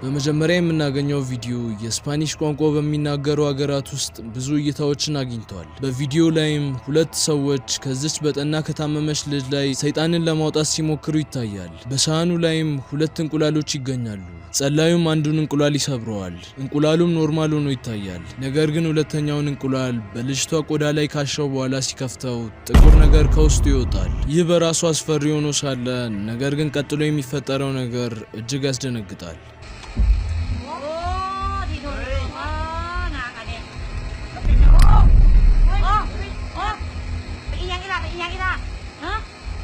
በመጀመሪያ የምናገኘው ቪዲዮ የስፓኒሽ ቋንቋ በሚናገሩ ሀገራት ውስጥ ብዙ እይታዎችን አግኝቷል። በቪዲዮ ላይም ሁለት ሰዎች ከዚች በጠና ከታመመች ልጅ ላይ ሰይጣንን ለማውጣት ሲሞክሩ ይታያል። በሳህኑ ላይም ሁለት እንቁላሎች ይገኛሉ። ጸላዩም አንዱን እንቁላል ይሰብረዋል። እንቁላሉም normal ሆኖ ይታያል። ነገር ግን ሁለተኛውን እንቁላል በልጅቷ ቆዳ ላይ ካሸው በኋላ ሲከፍተው ጥቁር ነገር ከውስጡ ይወጣል። ይህ በራሱ አስፈሪ ሆኖ ሳለ ነገር ግን ቀጥሎ የሚፈጠረው ነገር እጅግ ያስደነግጣል። โอ้ที่โดนอ๋อนางอันนี้โอ้โอ้ไปอีหยังอีล่ะไปอีหยังอีล่ะฮะ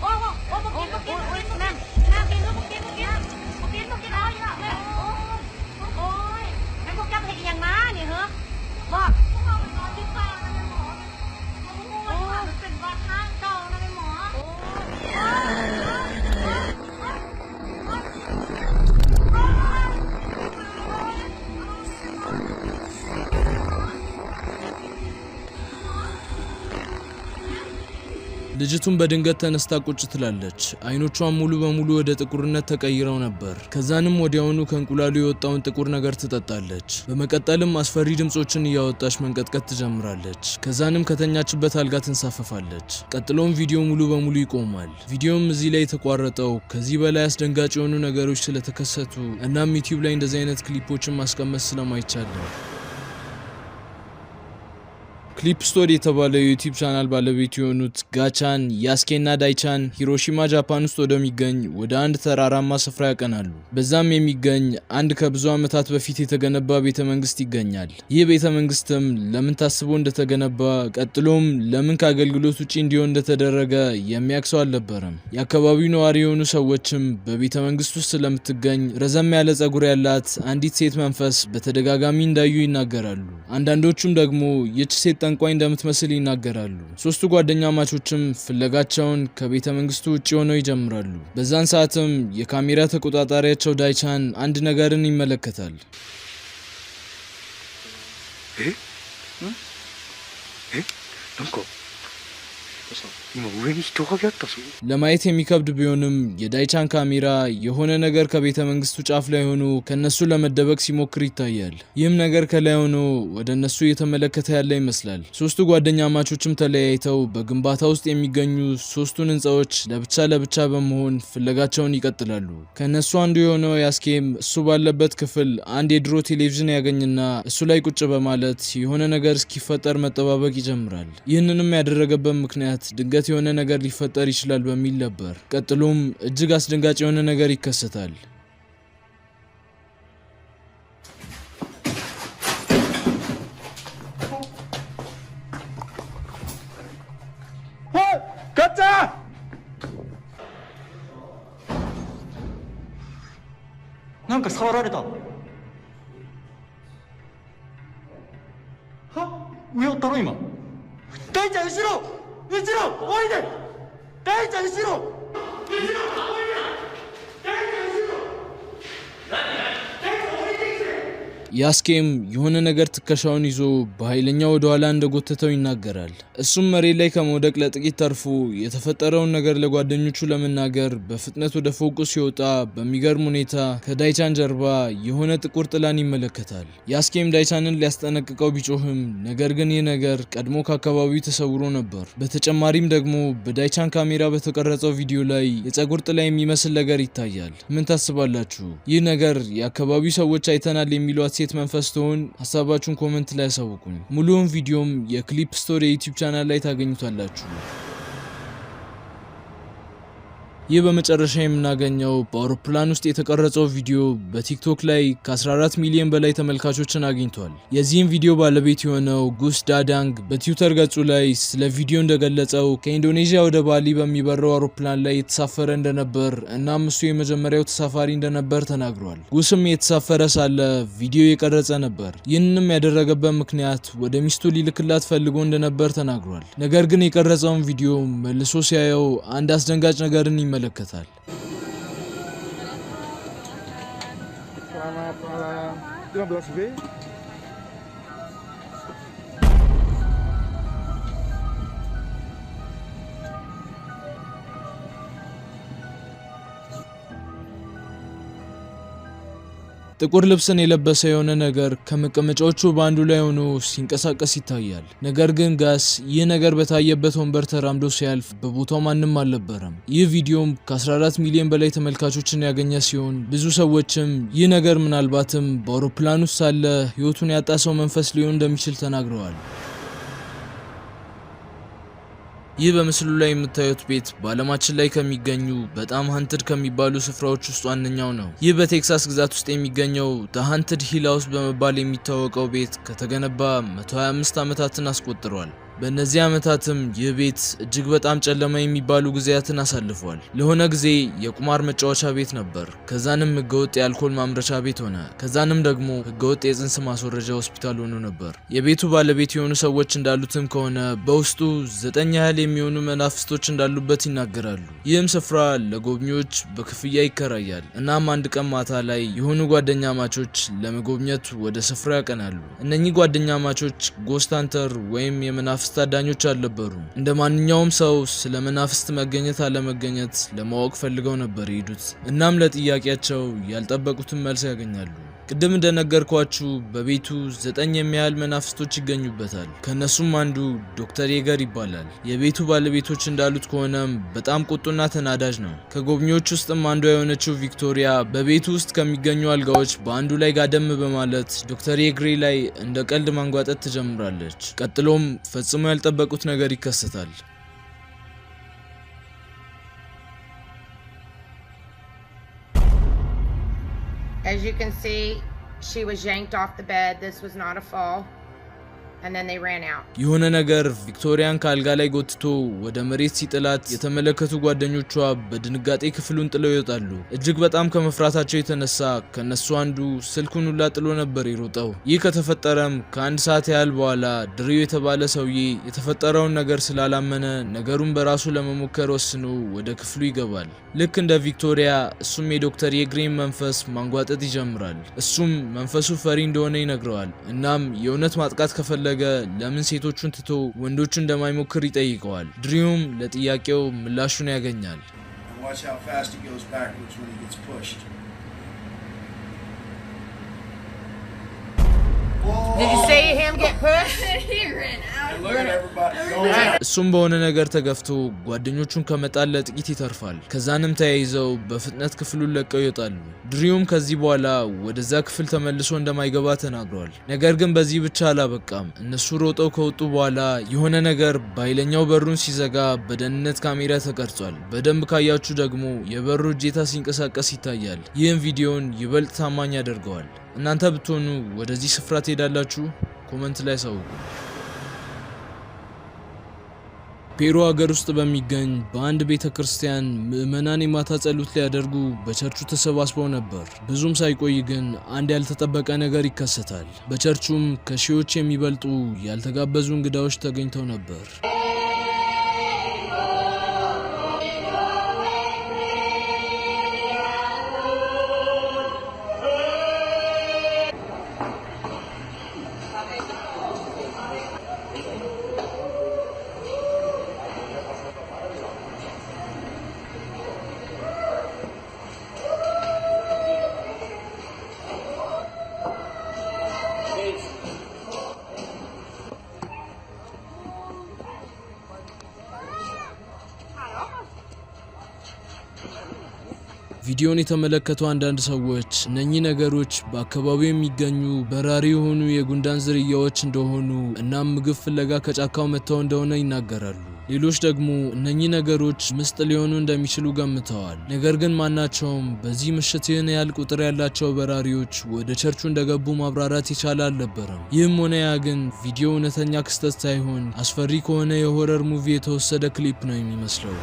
โอ้โอ้โอ้บ่กินบ่กินบ่กินนั่นนั่นกินบ่กินบ่กินบ่กินบ่กินเอาอีล่ะโอ้โอ้ยไอ้พวกเจ้าไปเฮ็ดอีหยังมานี่เหรอบอก พวกเราไปนอนที่ป่านะแม่หมอโอ้ยมันเป็นวัดห้างเก่านะแม่หมอ โอ้ ልጅቱን በድንገት ተነስታ ቁጭ ትላለች። አይኖቿን ሙሉ በሙሉ ወደ ጥቁርነት ተቀይረው ነበር። ከዛንም ወዲያውኑ ከእንቁላሉ የወጣውን ጥቁር ነገር ትጠጣለች። በመቀጠልም አስፈሪ ድምጾችን እያወጣች መንቀጥቀጥ ትጀምራለች። ከዛንም ከተኛችበት አልጋ ትንሳፈፋለች። ቀጥሎም ቪዲዮ ሙሉ በሙሉ ይቆማል። ቪዲዮም እዚህ ላይ የተቋረጠው ከዚህ በላይ አስደንጋጭ የሆኑ ነገሮች ስለተከሰቱ እናም ዩቲዩብ ላይ እንደዚህ አይነት ክሊፖችን ማስቀመጥ ስለማይቻል ነው። ክሊፕ ስቶሪ የተባለው የዩቲዩብ ቻናል ባለቤት የሆኑት ጋቻን፣ ያስኬና ዳይቻን ሂሮሺማ ጃፓን ውስጥ ወደሚገኝ ወደ አንድ ተራራማ ስፍራ ያቀናሉ። በዛም የሚገኝ አንድ ከብዙ ዓመታት በፊት የተገነባ ቤተ መንግስት ይገኛል። ይህ ቤተ መንግስትም ለምን ታስቦ እንደተገነባ ቀጥሎም ለምን ከአገልግሎት ውጪ እንዲሆን እንደተደረገ የሚያውቅ ሰው አልነበረም። የአካባቢው ነዋሪ የሆኑ ሰዎችም በቤተ መንግስት ውስጥ ስለምትገኝ ረዘም ያለ ጸጉር ያላት አንዲት ሴት መንፈስ በተደጋጋሚ እንዳዩ ይናገራሉ። አንዳንዶቹም ደግሞ ይህች ሴት ጠንቋይ እንደምትመስል ይናገራሉ። ሶስቱ ጓደኛማቾችም ፍለጋቸውን ከቤተ መንግስቱ ውጭ ሆነው ይጀምራሉ። በዛን ሰዓትም የካሜራ ተቆጣጣሪያቸው ዳይቻን አንድ ነገርን ይመለከታል። ええなんか今上に人影あったぞ。 ለማየት የሚከብድ ቢሆንም የዳይቻን ካሜራ የሆነ ነገር ከቤተ መንግስቱ ጫፍ ላይ ሆኖ ከነሱ ለመደበቅ ሲሞክር ይታያል። ይህም ነገር ከላይ ሆኖ ወደ እነሱ እየተመለከተ ያለ ይመስላል። ሶስቱ ጓደኛማቾችም ተለያይተው በግንባታ ውስጥ የሚገኙ ሶስቱን ህንፃዎች ለብቻ ለብቻ በመሆን ፍለጋቸውን ይቀጥላሉ። ከነሱ አንዱ የሆነው ያስኬም እሱ ባለበት ክፍል አንድ የድሮ ቴሌቪዥን ያገኝና እሱ ላይ ቁጭ በማለት የሆነ ነገር እስኪፈጠር መጠባበቅ ይጀምራል። ይህንንም ያደረገበት ምክንያት ድንገት የሆነ ነገር ሊፈጠር ይችላል በሚል ነበር። ቀጥሎም እጅግ አስደንጋጭ የሆነ ነገር ይከሰታል። なんか触られた。は上おったろ今。大ちゃん後ろ後ろおいで大ちゃん後ろ後ろおいで大ちゃん後ろ大ちゃん降りてきて。 ያስኬም የሆነ ነገር ትከሻውን ይዞ በኃይለኛ ወደ ኋላ እንደጎተተው ይናገራል። እሱም መሬት ላይ ከመውደቅ ለጥቂት ተርፎ የተፈጠረውን ነገር ለጓደኞቹ ለመናገር በፍጥነት ወደ ፎቁ ሲወጣ በሚገርም ሁኔታ ከዳይቻን ጀርባ የሆነ ጥቁር ጥላን ይመለከታል። ያስኬም ዳይቻንን ሊያስጠነቅቀው ቢጮህም ነገር ግን ይህ ነገር ቀድሞ ከአካባቢው ተሰውሮ ነበር። በተጨማሪም ደግሞ በዳይቻን ካሜራ በተቀረጸው ቪዲዮ ላይ የጸጉር ጥላ የሚመስል ነገር ይታያል። ምን ታስባላችሁ? ይህ ነገር የአካባቢው ሰዎች አይተናል የሚሏት ሴት መንፈስ ትሆን? ሀሳባችሁን comment ላይ ያሳውቁኝ። ሙሉውን ቪዲዮም የክሊፕ ስቶሪ የዩቲዩብ ቻናል ላይ ታገኙታላችሁ። ይህ በመጨረሻ የምናገኘው በአውሮፕላን ውስጥ የተቀረጸው ቪዲዮ በቲክቶክ ላይ ከ14 ሚሊዮን በላይ ተመልካቾችን አግኝቷል። የዚህም ቪዲዮ ባለቤት የሆነው ጉስ ዳዳንግ በትዊተር ገጹ ላይ ስለ ቪዲዮ እንደገለጸው ከኢንዶኔዥያ ወደ ባሊ በሚበረው አውሮፕላን ላይ የተሳፈረ እንደነበር እናም እሱ የመጀመሪያው ተሳፋሪ እንደነበር ተናግሯል። ጉስም የተሳፈረ ሳለ ቪዲዮ የቀረጸ ነበር። ይህንንም ያደረገበት ምክንያት ወደ ሚስቱ ሊልክላት ፈልጎ እንደነበር ተናግሯል። ነገር ግን የቀረጸውን ቪዲዮ መልሶ ሲያየው አንድ አስደንጋጭ ነገርን ይመለከታል። Selamat malam. 15 B. ጥቁር ልብስን የለበሰ የሆነ ነገር ከመቀመጫዎቹ በአንዱ ላይ ሆኖ ሲንቀሳቀስ ይታያል። ነገር ግን ጋስ ይህ ነገር በታየበት ወንበር ተራምዶ ሲያልፍ በቦታው ማንም አልነበረም። ይህ ቪዲዮም ከ14 ሚሊዮን በላይ ተመልካቾችን ያገኘ ሲሆን ብዙ ሰዎችም ይህ ነገር ምናልባትም በአውሮፕላን ውስጥ ሳለ ሕይወቱን ያጣ ሰው መንፈስ ሊሆን እንደሚችል ተናግረዋል። ይህ በምስሉ ላይ የምታዩት ቤት በዓለማችን ላይ ከሚገኙ በጣም haunted ከሚባሉ ስፍራዎች ውስጥ ዋነኛው ነው። ይህ በቴክሳስ ግዛት ውስጥ የሚገኘው The Haunted Hill House በመባል የሚታወቀው ቤት ከተገነባ 125 ዓመታትን አስቆጥሯል። በእነዚህ ዓመታትም ይህ ቤት እጅግ በጣም ጨለማ የሚባሉ ጊዜያትን አሳልፏል። ለሆነ ጊዜ የቁማር መጫወቻ ቤት ነበር። ከዛንም ህገወጥ የአልኮል ማምረቻ ቤት ሆነ። ከዛንም ደግሞ ህገወጥ የጽንስ ማስወረጃ ሆስፒታል ሆኖ ነበር። የቤቱ ባለቤት የሆኑ ሰዎች እንዳሉትም ከሆነ በውስጡ 9 ያህል የሚሆኑ መናፍስቶች እንዳሉበት ይናገራሉ። ይህም ስፍራ ለጎብኚዎች በክፍያ ይከራያል። እናም አንድ ቀን ማታ ላይ የሆኑ ጓደኛማቾች ለመጎብኘት ወደ ስፍራው ያቀናሉ። እነኚህ ጓደኛማቾች ghost hunter ወይም የመናፍስት አዳኞች አልነበሩም። እንደ ማንኛውም ሰው ስለ መናፍስት መገኘት አለመገኘት ለማወቅ ፈልገው ነበር የሄዱት። እናም ለጥያቄያቸው ያልጠበቁትን መልስ ያገኛሉ። ቅድም እንደነገርኳችሁ በቤቱ 9 የሚያህል መናፍስቶች ይገኙበታል። ከነሱም አንዱ ዶክተር የገር ይባላል። የቤቱ ባለቤቶች እንዳሉት ከሆነም በጣም ቁጡና ተናዳጅ ነው። ከጎብኚዎች ውስጥም አንዷ የሆነችው ቪክቶሪያ በቤቱ ውስጥ ከሚገኙ አልጋዎች በአንዱ ላይ ጋደም በማለት ዶክተር የግሬ ላይ እንደ ቀልድ ማንጓጠጥ ትጀምራለች። ቀጥሎም ፈጽሞ ያልጠበቁት ነገር ይከሰታል። As you can see, she was yanked off the bed. This was not a fall. And then they ran out. የሆነ ነገር ቪክቶሪያን ከአልጋ ላይ ጎትቶ ወደ መሬት ሲጥላት የተመለከቱ ጓደኞቿ በድንጋጤ ክፍሉን ጥለው ይወጣሉ። እጅግ በጣም ከመፍራታቸው የተነሳ ከነሱ አንዱ ስልኩን ሁላ ጥሎ ነበር የሮጠው። ይህ ከተፈጠረም ከአንድ ሰዓት ያህል በኋላ ድሪው የተባለ ሰውዬ የተፈጠረውን ነገር ስላላመነ ነገሩን በራሱ ለመሞከር ወስኖ ወደ ክፍሉ ይገባል። ልክ እንደ ቪክቶሪያ እሱም የዶክተር የግሬን መንፈስ ማንጓጠጥ ይጀምራል። እሱም መንፈሱ ፈሪ እንደሆነ ይነግረዋል። እናም የእውነት ማጥቃት ከፈለገ ለምን ሴቶቹን ትቶ ወንዶቹን እንደማይሞክር ይጠይቀዋል። ድሪውም ለጥያቄው ምላሹን ያገኛል። And watch how fast he goes backwards when he gets pushed. Did you see him get pushed? He ran out. And look at everybody going. እሱም በሆነ ነገር ተገፍቶ ጓደኞቹን ከመጣል ለጥቂት ይተርፋል። ከዛንም ተያይዘው በፍጥነት ክፍሉን ለቀው ይወጣሉ። ድሪውም ከዚህ በኋላ ወደዛ ክፍል ተመልሶ እንደማይገባ ተናግሯል። ነገር ግን በዚህ ብቻ አላበቃም። እነሱ ሮጠው ከወጡ በኋላ የሆነ ነገር በኃይለኛው በሩን ሲዘጋ በደህንነት ካሜራ ተቀርጿል። በደንብ ካያችሁ ደግሞ የበሩ እጀታ ሲንቀሳቀስ ይታያል። ይህም ቪዲዮን ይበልጥ ታማኝ ያደርገዋል። እናንተ ብትሆኑ ወደዚህ ስፍራ ትሄዳላችሁ? Comment ላይ አሳውቁ። ፔሩ ሀገር ውስጥ በሚገኝ በአንድ ቤተ ክርስቲያን ምዕመናን የማታ ጸሎት ሊያደርጉ በቸርቹ ተሰባስበው ነበር። ብዙም ሳይቆይ ግን አንድ ያልተጠበቀ ነገር ይከሰታል። በቸርቹም ከሺዎች የሚበልጡ ያልተጋበዙ እንግዳዎች ተገኝተው ነበር። ቪዲዮን የተመለከቱ አንዳንድ ሰዎች እነኚህ ነገሮች በአካባቢው የሚገኙ በራሪ የሆኑ የጉንዳን ዝርያዎች እንደሆኑ እናም ምግብ ፍለጋ ከጫካው መጥተው እንደሆነ ይናገራሉ። ሌሎች ደግሞ እነኚህ ነገሮች ምስጥ ሊሆኑ እንደሚችሉ ገምተዋል። ነገር ግን ማናቸውም በዚህ ምሽት ይህን ያህል ቁጥር ያላቸው በራሪዎች ወደ ቸርቹ እንደገቡ ማብራራት የቻለ አልነበረም። ይህም ሆነ ያ ግን ቪዲዮ እውነተኛ ክስተት ሳይሆን አስፈሪ ከሆነ የ horror movie የተወሰደ ክሊፕ ነው የሚመስለው።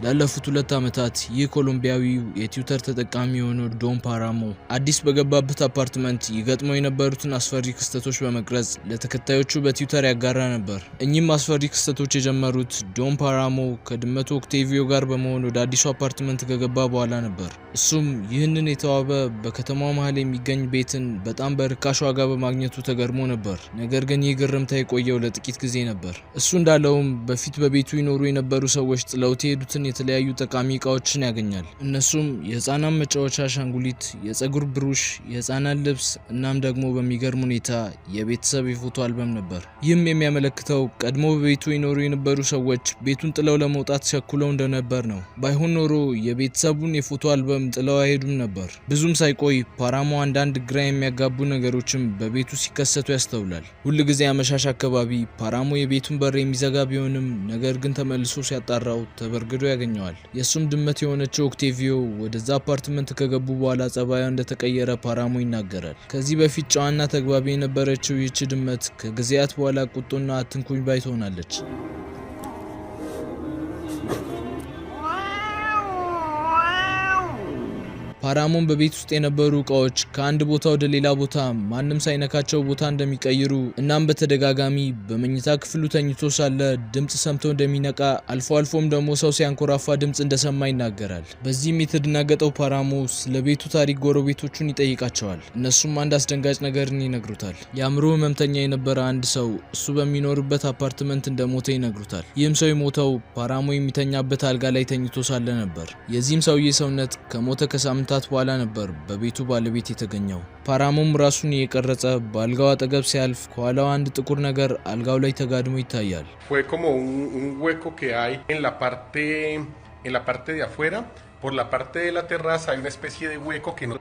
ላለፉት 2 ዓመታት ይህ ኮሎምቢያዊው የትዊተር ተጠቃሚ የሆነው ዶን ፓራሞ አዲስ በገባበት አፓርትመንት ይገጥመው የነበሩትን አስፈሪ ክስተቶች በመቅረጽ ለተከታዮቹ በትዊተር ያጋራ ነበር። እኚህም አስፈሪ ክስተቶች የጀመሩት ዶን ፓራሞ ከድመቱ ኦክቴቪዮ ጋር በመሆን ወደ አዲሱ አፓርትመንት ከገባ በኋላ ነበር። እሱም ይህንን የተዋበ በከተማው መሃል የሚገኝ ቤትን በጣም በርካሽ ዋጋ በማግኘቱ ተገርሞ ነበር። ነገር ግን ይህ ግርምታ የቆየው ለጥቂት ጊዜ ነበር። እሱ እንዳለውም በፊት በቤቱ ይኖሩ የነበሩ ሰዎች ጥለውት የሄዱትን የተለያዩ ጠቃሚ እቃዎችን ያገኛል። እነሱም የህፃናት መጫወቻ አሻንጉሊት፣ የፀጉር ብሩሽ፣ የህፃናት ልብስ እናም ደግሞ በሚገርም ሁኔታ የቤተሰብ የፎቶ አልበም ነበር። ይህም የሚያመለክተው ቀድሞ በቤቱ ይኖሩ የነበሩ ሰዎች ቤቱን ጥለው ለመውጣት ቸኩለው እንደነበር ነው። ባይሆን ኖሮ የቤተሰቡን የፎቶ አልበም ጥለው አይሄዱም ነበር። ብዙም ሳይቆይ ፓራሞ አንዳንድ ግራ የሚያጋቡ ነገሮችም በቤቱ ሲከሰቱ ያስተውላል። ሁል ጊዜ አመሻሽ አካባቢ ፓራሞ የቤቱን በር የሚዘጋ ቢሆንም ነገር ግን ተመልሶ ሲያጣራው ተበርግዶ ያገኘዋል። የእሱም ድመት የሆነችው ኦክቴቪዮ ወደዛ አፓርትመንት ከገቡ በኋላ ጸባዩ እንደተቀየረ ፓራሞ ይናገራል። ከዚህ በፊት ጨዋና ተግባቢ የነበረችው ይህች ድመት ከጊዜያት በኋላ ቁጡና አትንኩኝ ባይ ትሆናለች። ፓራሞን በቤት ውስጥ የነበሩ እቃዎች ከአንድ ቦታ ወደ ሌላ ቦታ ማንም ሳይነካቸው ቦታ እንደሚቀይሩ እናም በተደጋጋሚ በመኝታ ክፍሉ ተኝቶ ሳለ ድምፅ ሰምቶ እንደሚነቃ አልፎ አልፎም ደግሞ ሰው ሲያንኮራፋ ድምፅ እንደሰማ ይናገራል። በዚህም የተደናገጠው ፓራሞ ስለ ቤቱ ታሪክ ጎረቤቶቹን ይጠይቃቸዋል። እነሱም አንድ አስደንጋጭ ነገርን ይነግሩታል። የአእምሮ ህመምተኛ የነበረ አንድ ሰው እሱ በሚኖርበት አፓርትመንት እንደሞተ ይነግሩታል። ይህም ሰው የሞተው ፓራሞ የሚተኛበት አልጋ ላይ ተኝቶ ሳለ ነበር። የዚህም ሰውዬ ሰውነት ከሞተ ከሳምንታት በኋላ ነበር በቤቱ ባለቤት የተገኘው። ፓራሞም ራሱን እየቀረጸ በአልጋው አጠገብ ሲያልፍ ከኋላው አንድ ጥቁር ነገር አልጋው ላይ ተጋድሞ ይታያል። Fue como un hueco que hay en la parte de afuera. Por la parte de la terraza hay una especie de hueco que no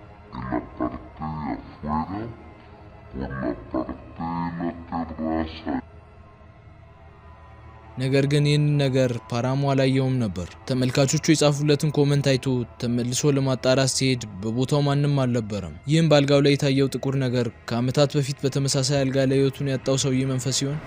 ነገር ግን ይህንን ነገር ፓራሞ አላየውም ነበር። ተመልካቾቹ የጻፉለትን comment አይቶ ተመልሶ ለማጣራት ሲሄድ በቦታው ማንም አልነበረም። ይህም በአልጋው ላይ የታየው ጥቁር ነገር ከዓመታት በፊት በተመሳሳይ አልጋ ላይ ሕይወቱን ያጣው ሰውዬ መንፈስ ሲሆን፣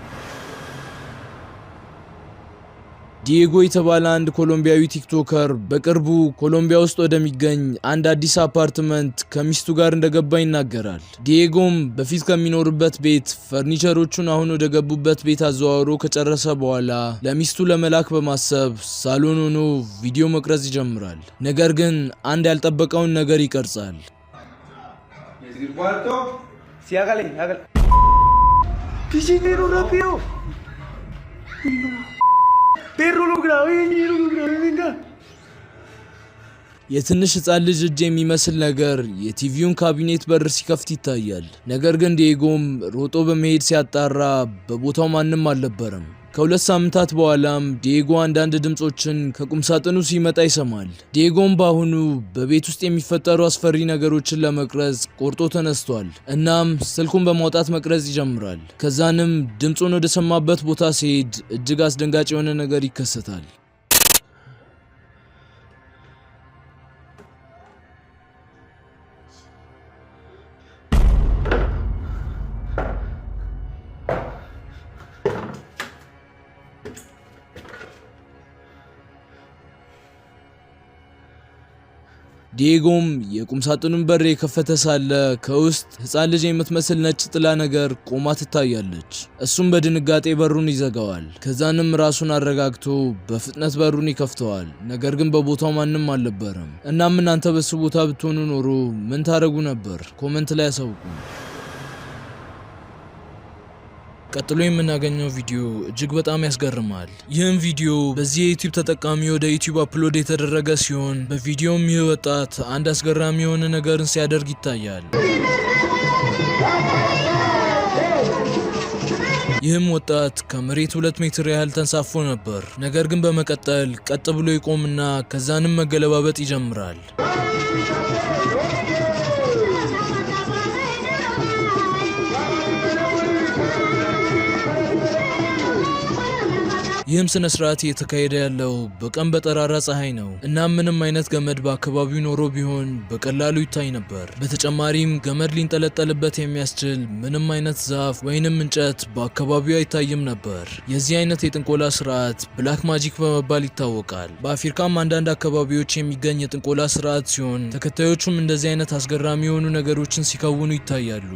ዲዬጎ የተባለ አንድ ኮሎምቢያዊ TikToker በቅርቡ ኮሎምቢያ ውስጥ ወደሚገኝ አንድ አዲስ አፓርትመንት ከሚስቱ ጋር እንደገባ ይናገራል። ዲዬጎም በፊት ከሚኖርበት ቤት ፈርኒቸሮቹን አሁን ወደ ገቡበት ቤት አዘዋውሮ ከጨረሰ በኋላ ለሚስቱ ለመላክ በማሰብ ሳሎን ሆኖ ቪዲዮ መቅረጽ ይጀምራል። ነገር ግን አንድ ያልጠበቀውን ነገር ይቀርጻል። El cuarto. Sí, hágale, hágale. ¡Piscinero, rápido! ¡Perro, lo grabé, ñero, lo grabé, venga! የትንሽ ህፃን ልጅ እጅ የሚመስል ነገር የቲቪውን ካቢኔት በር ሲከፍት ይታያል። ነገር ግን ዲዬጎም ሮጦ በመሄድ ሲያጣራ በቦታው ማንም አልነበረም። ከ2 ሳምንታት በኋላም ዲዬጎ አንዳንድ ድምፆችን ከቁምሳጥኑ ሲመጣ ይሰማል። ዲዬጎም በአሁኑ በቤት ውስጥ የሚፈጠሩ አስፈሪ ነገሮችን ለመቅረጽ ቆርጦ ተነስቷል። እናም ስልኩን በማውጣት መቅረጽ ይጀምራል። ከዛንም ድምፁን ወደ ሰማበት ቦታ ሲሄድ እጅግ አስደንጋጭ የሆነ ነገር ይከሰታል። ዲዬጎም የቁም ሳጥኑን በር የከፈተ ሳለ ከውስጥ ሕፃን ልጅ የምትመስል ነጭ ጥላ ነገር ቆማ ትታያለች። እሱም በድንጋጤ በሩን ይዘጋዋል። ከዛንም ራሱን አረጋግቶ በፍጥነት በሩን ይከፍተዋል። ነገር ግን በቦታው ማንም አልነበረም። እናም እናንተ በሱ ቦታ ብትሆኑ ኖሮ ምን ታደርጉ ነበር? Comment ላይ ያሳውቁ። ቀጥሎ የምናገኘው ቪዲዮ እጅግ በጣም ያስገርማል። ይህም ቪዲዮ በዚህ የ YouTube ተጠቃሚ ወደ YouTube upload የተደረገ ሲሆን በቪዲዮም ይህ ወጣት አንድ አስገራሚ የሆነ ነገርን ሲያደርግ ይታያል። ይህም ወጣት ከመሬት 2 ሜትር ያህል ተንሳፎ ነበር። ነገር ግን በመቀጠል ቀጥ ብሎ ይቆምና ከዛንም መገለባበጥ ይጀምራል። ይህም ስነ ስርዓት እየተካሄደ ያለው በቀን በጠራራ ፀሐይ ነው። እናም ምንም አይነት ገመድ በአካባቢው ኖሮ ቢሆን በቀላሉ ይታይ ነበር። በተጨማሪም ገመድ ሊንጠለጠልበት የሚያስችል ምንም አይነት ዛፍ ወይንም እንጨት በአካባቢው አይታይም ነበር። የዚህ አይነት የጥንቆላ ስርዓት black magic በመባል ይታወቃል። በአፍሪካም አንዳንድ አካባቢዎች የሚገኝ የጥንቆላ ስርዓት ሲሆን ተከታዮቹም እንደዚህ አይነት አስገራሚ የሆኑ ነገሮችን ሲከውኑ ይታያሉ።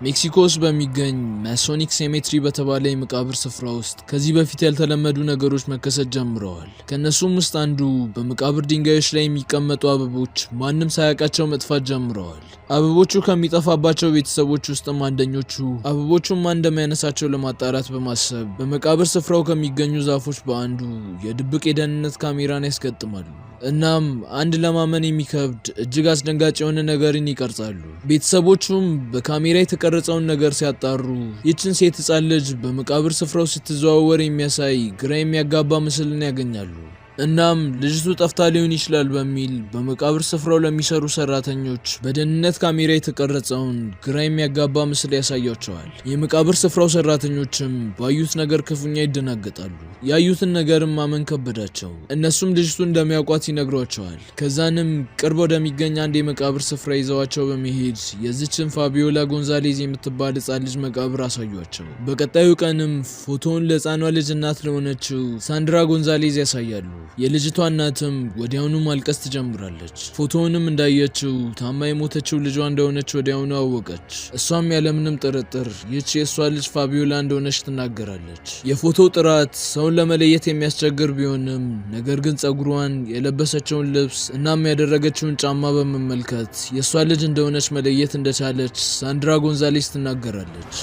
ሜክሲኮ ውስጥ በሚገኝ Masonic Cemetery በተባለ የመቃብር ስፍራ ውስጥ ከዚህ በፊት ያልተለመዱ ነገሮች መከሰት ጀምረዋል። ከእነሱም ውስጥ አንዱ በመቃብር ድንጋዮች ላይ የሚቀመጡ አበቦች ማንም ሳያውቃቸው መጥፋት ጀምረዋል። አበቦቹ ከሚጠፋባቸው ቤተሰቦች ውስጥም አንደኞቹ አበቦቹን ማን እንደሚያነሳቸው ለማጣራት በማሰብ በመቃብር ስፍራው ከሚገኙ ዛፎች በአንዱ የድብቅ የደህንነት ካሜራን ያስገጥማሉ። እናም አንድ ለማመን የሚከብድ እጅግ አስደንጋጭ የሆነ ነገርን ይቀርጻሉ። ቤተሰቦቹም በካሜራ የተቀረጸውን ነገር ሲያጣሩ ይችን ሴት ሕፃን ልጅ በመቃብር ስፍራው ስትዘዋወር የሚያሳይ ግራ የሚያጋባ ምስልን ያገኛሉ። እናም ልጅቱ ጠፍታ ሊሆን ይችላል በሚል በመቃብር ስፍራው ለሚሰሩ ሰራተኞች በደህንነት ካሜራ የተቀረጸውን ግራ የሚያጋባ ምስል ያሳያቸዋል። የመቃብር ስፍራው ሰራተኞችም ባዩት ነገር ክፉኛ ይደናገጣሉ። ያዩትን ነገርም ማመን ከበዳቸው። እነሱም ልጅቱ እንደሚያውቋት ይነግሯቸዋል። ከዛንም ቅርብ ወደሚገኝ አንድ የመቃብር ስፍራ ይዘዋቸው በመሄድ የዚችን ፋቢዮላ ጎንዛሌዝ የምትባል ሕፃን ልጅ መቃብር አሳዩቸው። በቀጣዩ ቀንም ፎቶውን ለሕፃኗ ልጅ እናት ለሆነችው ሳንድራ ጎንዛሌዝ ያሳያሉ። የልጅቷ እናትም ወዲያውኑ ማልቀስ ትጀምራለች። ፎቶውንም እንዳየችው ታማ የሞተችው ልጇ እንደሆነች ወዲያውኑ አወቀች። እሷም ያለምንም ጥርጥር ይህች የእሷ ልጅ ፋቢዮላ እንደሆነች ትናገራለች። የፎቶው ጥራት ሰውን ለመለየት የሚያስቸግር ቢሆንም ነገር ግን ጸጉሯን፣ የለበሰችውን ልብስ እናም ያደረገችውን ጫማ በመመልከት የእሷ ልጅ እንደሆነች መለየት እንደቻለች ሳንድራ ጎንዛሌስ ትናገራለች።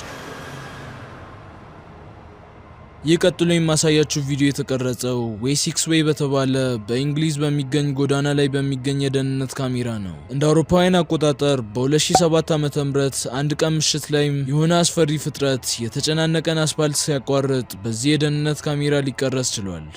ይህ ቀጥሎ የማሳያችሁ ቪዲዮ የተቀረጸው ዌሲክስ ዌይ በተባለ በእንግሊዝ በሚገኝ ጎዳና ላይ በሚገኝ የደህንነት ካሜራ ነው። እንደ አውሮፓውያን አቆጣጠር በ2007 ዓ.ም አንድ ቀን ምሽት ላይም የሆነ አስፈሪ ፍጥረት የተጨናነቀን አስፓልት ሲያቋርጥ በዚህ የደህንነት ካሜራ ሊቀረጽ ችሏል።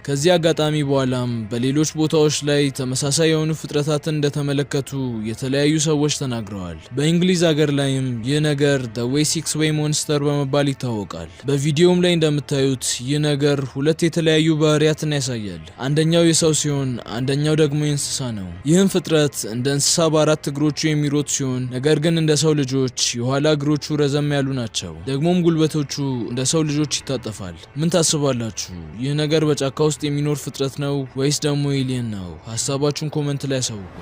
ከዚህ አጋጣሚ በኋላም በሌሎች ቦታዎች ላይ ተመሳሳይ የሆኑ ፍጥረታትን እንደተመለከቱ የተለያዩ ሰዎች ተናግረዋል። በእንግሊዝ ሀገር ላይም ይህ ነገር The Wessex Way Monster በመባል ይታወቃል። በቪዲዮውም ላይ እንደምታዩት ይህ ነገር ሁለት የተለያዩ ባህሪያትን ያሳያል። አንደኛው የሰው ሲሆን አንደኛው ደግሞ የእንስሳ ነው። ይህም ፍጥረት እንደ እንስሳ በአራት እግሮቹ የሚሮጥ ሲሆን ነገር ግን እንደ ሰው ልጆች የኋላ እግሮቹ ረዘም ያሉ ናቸው። ደግሞም ጉልበቶቹ እንደ ሰው ልጆች ይታጠፋል። ምን ታስባላችሁ? ይህ ነገር በጫካ ውስጥ የሚኖር ፍጥረት ነው ወይስ ደግሞ alien ነው? ሀሳባችሁን comment ላይ ያሳውቁ።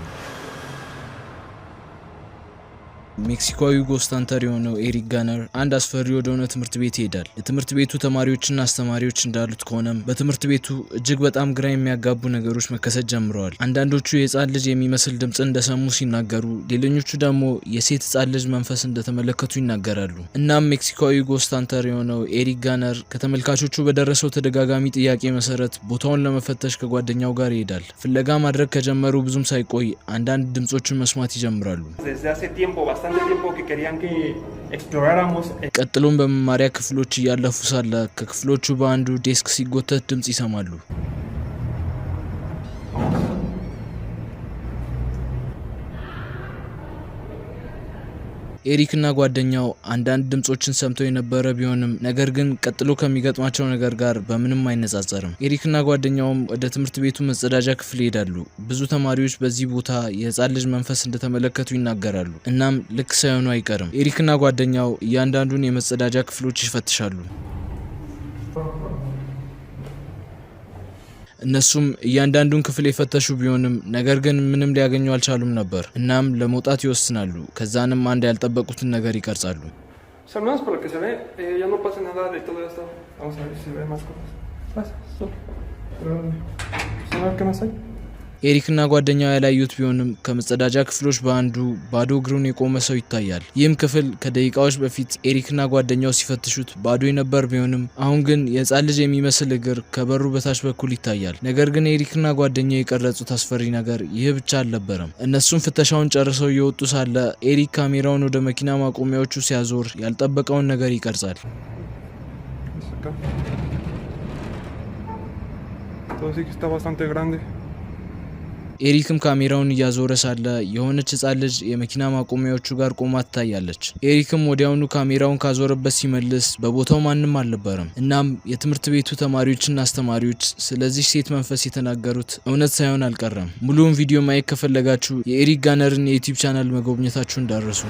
ሜክሲኮዊ ghost hunter የሆነው ኤሪክ ጋነር አንድ አስፈሪ ወደሆነ ትምህርት ቤት ይሄዳል። የትምህርት ቤቱ ተማሪዎችና አስተማሪዎች እንዳሉት ከሆነም በትምህርት ቤቱ እጅግ በጣም ግራ የሚያጋቡ ነገሮች መከሰት ጀምረዋል። አንዳንዶቹ የህፃን ልጅ የሚመስል ድምፅን እንደሰሙ ሲናገሩ፣ ሌሎኞቹ ደግሞ የሴት ህፃን ልጅ መንፈስ እንደተመለከቱ ይናገራሉ። እናም ሜክሲኮዊ ghost hunter የሆነው ኤሪክ ጋነር ከተመልካቾቹ በደረሰው ተደጋጋሚ ጥያቄ መሰረት ቦታውን ለመፈተሽ ከጓደኛው ጋር ይሄዳል። ፍለጋ ማድረግ ከጀመሩ ብዙም ሳይቆይ አንዳንድ ድምጾችን መስማት ይጀምራሉ። Desde hace tiempo, bastante tiempo que querían que exploráramos. ቀጥሎም በመማሪያ ክፍሎች እያለፉ ሳለ ከክፍሎቹ በአንዱ desk ሲጎተት ድምፅ ይሰማሉ። ኤሪክ እና ጓደኛው አንዳንድ ድምጾችን ሰምተው የነበረ ቢሆንም ነገር ግን ቀጥሎ ከሚገጥማቸው ነገር ጋር በምንም አይነጻጸርም። ኤሪክ እና ጓደኛውም ወደ ትምህርት ቤቱ መጸዳጃ ክፍል ይሄዳሉ። ብዙ ተማሪዎች በዚህ ቦታ የህፃን ልጅ መንፈስ እንደተመለከቱ ይናገራሉ። እናም ልክ ሳይሆኑ አይቀርም። ኤሪክ እና ጓደኛው እያንዳንዱን የመጸዳጃ ክፍሎች ይፈትሻሉ። እነሱም እያንዳንዱን ክፍል የፈተሹ ቢሆንም ነገር ግን ምንም ሊያገኙ አልቻሉም ነበር። እናም ለመውጣት ይወስናሉ። ከዛንም አንድ ያልጠበቁትን ነገር ይቀርጻሉ። O sea, al menos por lo que se ve, ya no pasa nada de todo esto. Vamos a ver si se ve más cosas. Pasa, solo. Pero, pues, a ver qué más hay. ኤሪክና ጓደኛው ያላዩት ቢሆንም ከመጸዳጃ ክፍሎች በአንዱ ባዶ እግሩን የቆመ ሰው ይታያል። ይህም ክፍል ከደቂቃዎች በፊት ኤሪክና ጓደኛው ሲፈትሹት ባዶ የነበር ቢሆንም አሁን ግን የህፃን ልጅ የሚመስል እግር ከበሩ በታች በኩል ይታያል። ነገር ግን ኤሪክና ጓደኛው የቀረጹት አስፈሪ ነገር ይህ ብቻ አልነበረም። እነሱም ፍተሻውን ጨርሰው እየወጡ ሳለ ኤሪክ ካሜራውን ወደ መኪና ማቆሚያዎቹ ሲያዞር ያልጠበቀውን ነገር ይቀርጻል። Es acá. Todo sí que está bastante grande. ኤሪክም ካሜራውን እያዞረ ሳለ የሆነች ህፃን ልጅ የመኪና ማቆሚያዎቹ ጋር ቆማ ትታያለች። ኤሪክም ወዲያውኑ ካሜራውን ካዞረበት ሲመልስ በቦታው ማንም አልነበረም። እናም የትምህርት ቤቱ ተማሪዎችና አስተማሪዎች ስለዚህ ሴት መንፈስ የተናገሩት እውነት ሳይሆን አልቀረም። ሙሉውን ቪዲዮ ማየት ከፈለጋችሁ የኤሪክ ጋነርን የ YouTube channel መጎብኘታችሁ እንዳትረሱ።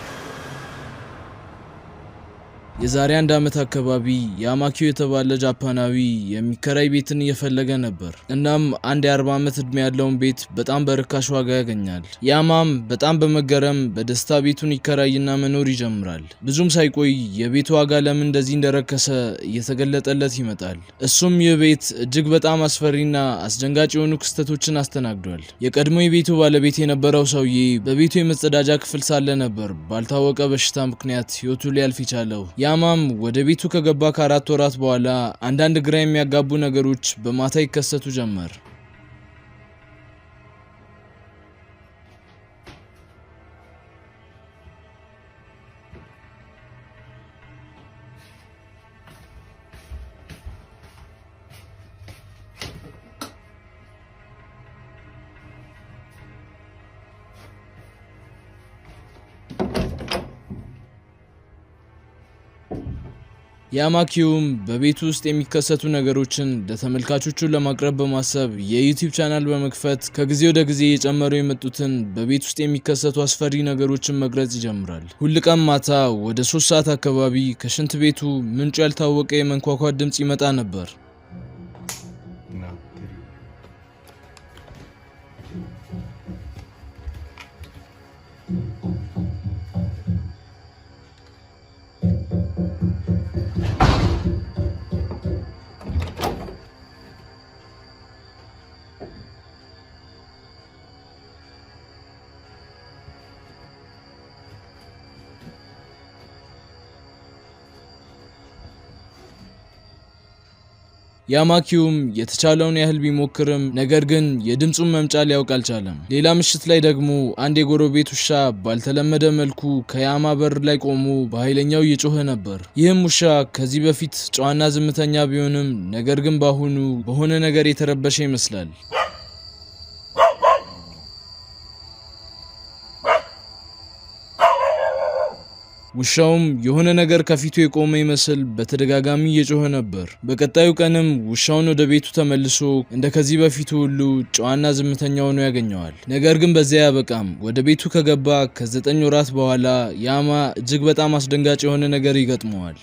የዛሬ አንድ ዓመት አካባቢ ያማኪዮ የተባለ ጃፓናዊ የሚከራይ ቤትን እየፈለገ ነበር። እናም አንድ የ40 ዓመት ዕድሜ ያለውን ቤት በጣም በርካሽ ዋጋ ያገኛል። ያማም በጣም በመገረም በደስታ ቤቱን ይከራይና መኖር ይጀምራል። ብዙም ሳይቆይ የቤቱ ዋጋ ለምን እንደዚህ እንደረከሰ እየተገለጠለት ይመጣል። እሱም ይህ ቤት እጅግ በጣም አስፈሪና አስደንጋጭ የሆኑ ክስተቶችን አስተናግዷል። የቀድሞ የቤቱ ባለቤት የነበረው ሰውዬ በቤቱ የመጸዳጃ ክፍል ሳለ ነበር ባልታወቀ በሽታ ምክንያት ሕይወቱ ሊያልፍ የቻለው። ያማም ወደ ቤቱ ከገባ ከ4 ወራት በኋላ አንዳንድ ግራ የሚያጋቡ ነገሮች በማታ ይከሰቱ ጀመር። ያማኪውም በቤቱ ውስጥ የሚከሰቱ ነገሮችን ለተመልካቾቹ ለማቅረብ በማሰብ የ YouTube channel በመክፈት ከጊዜ ወደ ጊዜ እየጨመሩ የመጡትን በቤት ውስጥ የሚከሰቱ አስፈሪ ነገሮችን መቅረጽ ይጀምራል። ሁል ቀን ማታ ወደ 3 ሰዓት አካባቢ ከሽንት ቤቱ ምንጩ ያልታወቀ የመንኳኳት ድምፅ ይመጣ ነበር። なってる。 ያማኪውም የተቻለውን ያህል ቢሞክርም ነገር ግን የድምፁን መምጫ ሊያውቅ አልቻለም። ሌላ ምሽት ላይ ደግሞ አንድ የጎረቤት ውሻ ባልተለመደ መልኩ ከያማ በር ላይ ቆሞ በኃይለኛው እየጮኸ ነበር። ይህም ውሻ ከዚህ በፊት ጨዋና ዝምተኛ ቢሆንም ነገር ግን በአሁኑ በሆነ ነገር የተረበሸ ይመስላል። ውሻውም የሆነ ነገር ከፊቱ የቆመ ይመስል በተደጋጋሚ እየጮኸ ነበር። በቀጣዩ ቀንም ውሻውን ወደ ቤቱ ተመልሶ እንደ ከዚህ በፊቱ ሁሉ ጨዋና ዝምተኛ ሆኖ ያገኘዋል። ነገር ግን በዚያ አያበቃም። ወደ ቤቱ ከገባ ከ9 ወራት በኋላ ያማ እጅግ በጣም አስደንጋጭ የሆነ ነገር ይገጥመዋል።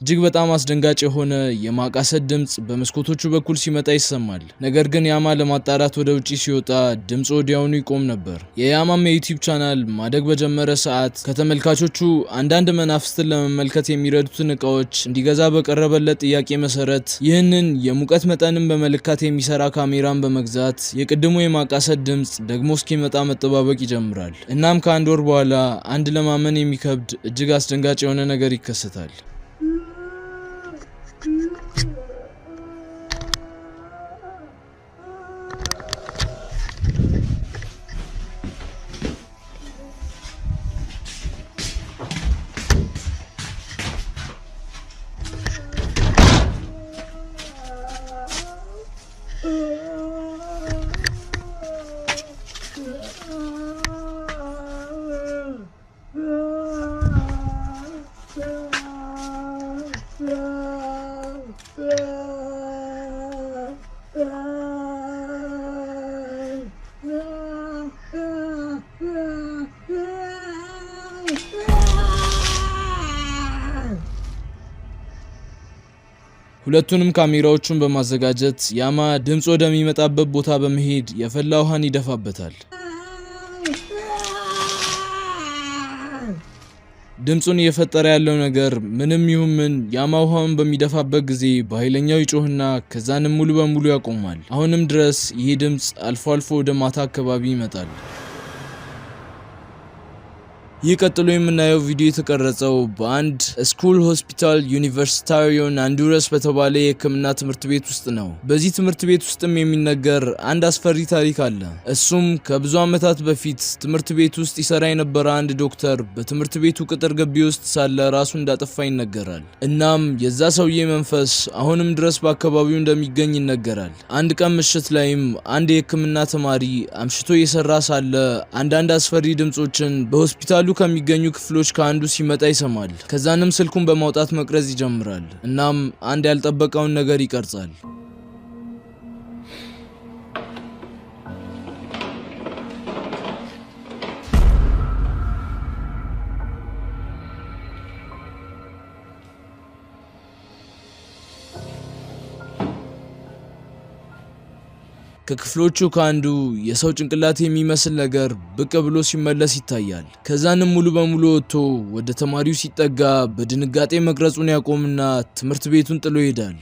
እጅግ በጣም አስደንጋጭ የሆነ የማቃሰት ድምፅ በመስኮቶቹ በኩል ሲመጣ ይሰማል። ነገር ግን ያማ ለማጣራት ወደ ውጪ ሲወጣ ድምፁ ወዲያውኑ ይቆም ነበር። የያማም የ YouTube channel ማደግ በጀመረ ሰዓት ከተመልካቾቹ አንዳንድ መናፍስትን ለመመልከት የሚረዱትን እቃዎች እንዲገዛ በቀረበለት ጥያቄ መሰረት ይህንን የሙቀት መጠንን በመለካት የሚሰራ ካሜራን በመግዛት የቅድሙ የማቃሰት ድምፅ ደግሞ እስኪመጣ መጠባበቅ ይጀምራል። እናም ከአንድ ወር በኋላ አንድ ለማመን የሚከብድ እጅግ አስደንጋጭ የሆነ ነገር ይከሰታል። ሁለቱንም ካሜራዎቹን በማዘጋጀት ያማ ድምፅ ወደሚመጣበት ቦታ በመሄድ የፈላ ውሃን ይደፋበታል። ድምፁን እየፈጠረ ያለው ነገር ምንም ይሁን ምን ያማ ውሃውን በሚደፋበት ጊዜ በኃይለኛው ይጮህና ከዛንም ሙሉ በሙሉ ያቆማል። አሁንም ድረስ ይህ ድምፅ አልፎ አልፎ ወደ ማታ አካባቢ ይመጣል። ይህ ቀጥሎ የምናየው ቪዲዮ የተቀረጸው በአንድ School Hospital Universitario Honduras በተባለ የሕክምና ትምህርት ቤት ውስጥ ነው። በዚህ ትምህርት ቤት ውስጥም የሚነገር አንድ አስፈሪ ታሪክ አለ። እሱም ከብዙ ዓመታት በፊት ትምህርት ቤት ውስጥ ይሰራ የነበረ አንድ ዶክተር በትምህርት ቤቱ ቅጥር ግቢ ውስጥ ሳለ ራሱን እንዳጠፋ ይነገራል። እናም የዛ ሰውዬ መንፈስ አሁንም ድረስ በአካባቢው እንደሚገኝ ይነገራል። አንድ ቀን ምሽት ላይም አንድ የሕክምና ተማሪ አምሽቶ እየሰራ ሳለ አንዳንድ አስፈሪ ድምጾችን በሆስፒታሉ ከሚገኙ ክፍሎች ከአንዱ ሲመጣ ይሰማል። ከዛንም ስልኩን በማውጣት መቅረጽ ይጀምራል። እናም አንድ ያልጠበቀውን ነገር ይቀርጻል። ከክፍሎቹ ከአንዱ የሰው ጭንቅላት የሚመስል ነገር ብቅ ብሎ ሲመለስ ይታያል። ከዛንም ሙሉ በሙሉ ወጥቶ ወደ ተማሪው ሲጠጋ በድንጋጤ መቅረጹን ያቆምና ትምህርት ቤቱን ጥሎ ይሄዳል።